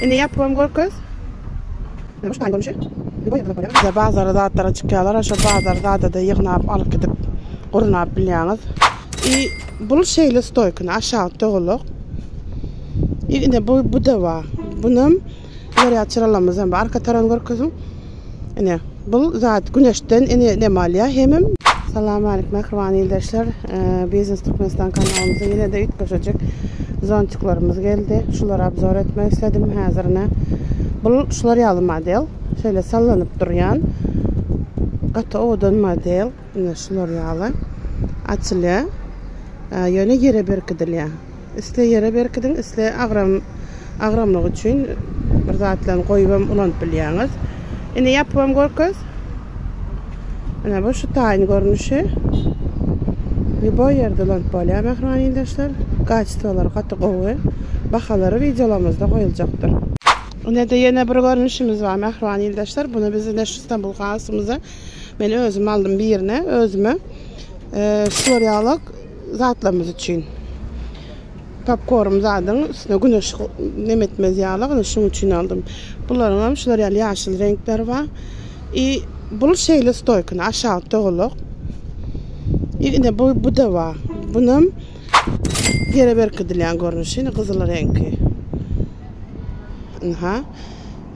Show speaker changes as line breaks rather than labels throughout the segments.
Indi ýapybam görkez. Bize bazara zatlara çykýarlar, şo bazar zada-da ýygnap alyp gidip gurnap bilýäňiz. I bul şeýle stoýkany aşak dogalak. I ine bu bu-da bar. Bunam Görýär çyralarymyz hem bar. Arka tarapyny görkeziň. Ine, bu zat güneşden ine nem alýar hemem. Salam aleyküm mähriban ildeşler. Biznes Türkmenistan kanalymyza ýene-de üýtgeşejik zontiklerimiz geldi. Şulary obzor etmek isledim häzirine. Bu şular ýaly model. Şeýle sallanyp durýan. Gaty owadan model. Ine şular ýaly açylýar. Ýöne ýere berkidilýär. Isle ýere berkidiň, isle agram agramlygy üçin bir zat bilen goýubam ulanyp bilýäňiz. Indi ýapybam görkez. Ine bu şu taýyn görnüşi. Lýuboý ýerde ulanyp bolýar mähriban ildeşler. Kaçestwalary gaty gowy. Bahalary wideolarymyzda goýuljakdyr. Ine-de ýene bir görnüşimiz bar mähriban ildeşler. Buny biz ine şu Istanbul House-ymyza men özüm aldym birine özüme. Şular ýaly zatlarymyz üçin. Popkorn zadyň üstüne güneş nem etmez ýaly ine şuň üçin aldym. Bularyň hem şular ýaly ýaşyl reňkleri bar. I bul şeýle stoýkany aşak dogalak. I ine bu bu-da bar. Bunam ýere berkidilýän görnüşi, ine gyzyl reňki. Ynha.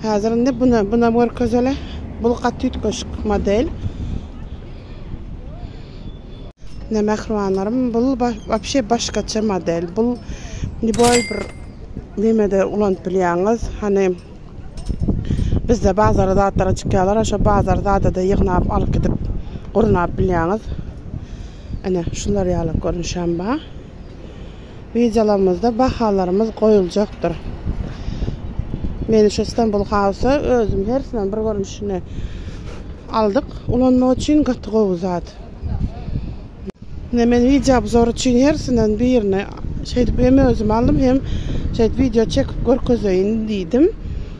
Häzir indi bunu bunam görkezeli. Bul gaty üýtgeşik model. Ne mähribanlarym, bul wapşe başgaça model. Bul lýuboý bir nemede ulanyp bilýäňiz. Hany bizde bazara zatlara çykýarlar, şo bazar zada-da ýygnap alyp gidip gurnap bilýäňiz. Ine, şular ýaly görnüşem bar. Wideolarymyzda bahalarymyz goýuljakdyr. Men şu Istanbul House-a özüm hersinden bir görnüşini aldyk. Ulanmak üçin gaty gowy zat. Ine men wideo obzor üçin hersinden birini şeýdip hem özüm aldym hem şeýdip wideo çekip görkezeýin diýdim.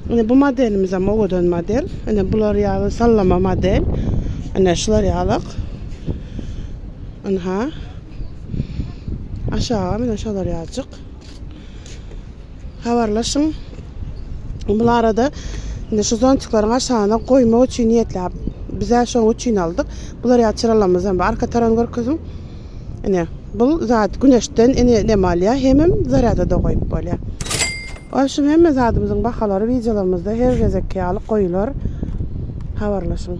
Ine bu modelimiz hem owadan model. Ine bular ýaly sallama model. Ine şular ýalyk. Ynha. Aşaga mine şolar ýalyjyk. Habarlaşyň. Bu arada indi şu zontikleriň aşagyna goýmak üçin niýetläp, bizä şonuň üçin aldyk. Bular ýaly çyralarymyz hem bar. Arka tarapyny görkeziň. Ine, bu zat güneşden ine nem alýar, hemem zarýada-da goýup bolýar. Şu hemme zadymyzyň bahalary wideolarymyzda her gezekki ýaly goýular. Habarlaşyň.